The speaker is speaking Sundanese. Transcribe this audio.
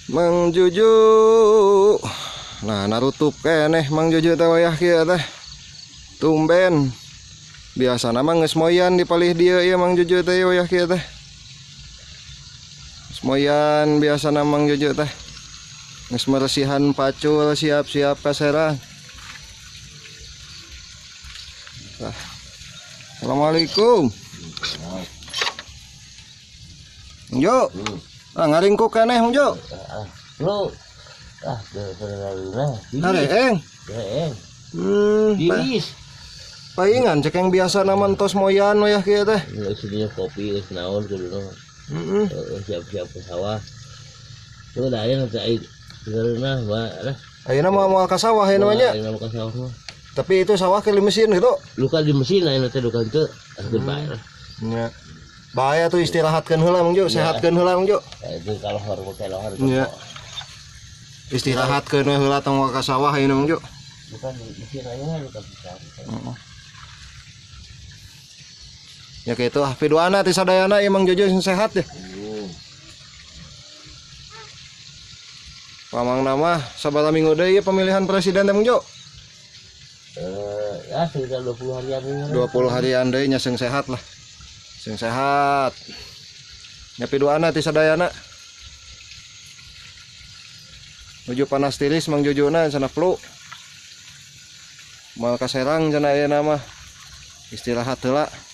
Mang Juju. Nah, narutup keneh Mang Juju teh wayah kieu teh. Tumben. Biasana mah geus moyan di palih dieu ieu Mang Juju teh wayah kieu teh. Geus moyan biasana Mang Juju teh. Geus meresihan pacul siap-siap ka Serang. Nah. Assalamualaikum. Mang Jo. Ah, ngaringkuk keneh Mang Jo. Lu ah hareeng. Diris. Paingan cek yang biasa nama tos moyan wayah kieu teh. Geus dinya kopi geus naon kudu. Siap-siap ke sawah. Tuh da aya teh ai dengeurna mah lah. Ayeuna mah moal ka sawah ayeuna mah nya. Ayeuna ka sawah mah. Tapi itu sawah ke di mesin gitu. Luka di mesin ayeuna teh duka teu. Askeun bae lah. Nya. Bahaya tuh istirahatkeun heula Mang Jo, sehatkeun heula Mang Jo. Itu kalau hor kalau hor. Nya. Istirahatkeun heula tong ka sawah ayeuna Mang Jo. Bukan mesin ayeuna luka bisa. Ya kitu ah piduana ti sadayana ieu Mang Jojo sing sehat ya. Pamang nama sabaraha minggu deui ieu pemilihan presiden teh Mang Jo? Ya sekitar 20 harian deui. 20 harian deui nya sing sehat lah. Sing sehat. Nya piduana ti sadayana. Nuju panas tiris Mang Jojona cenah flu. Moal ka Serang cenah ayeuna mah. Istirahat heula.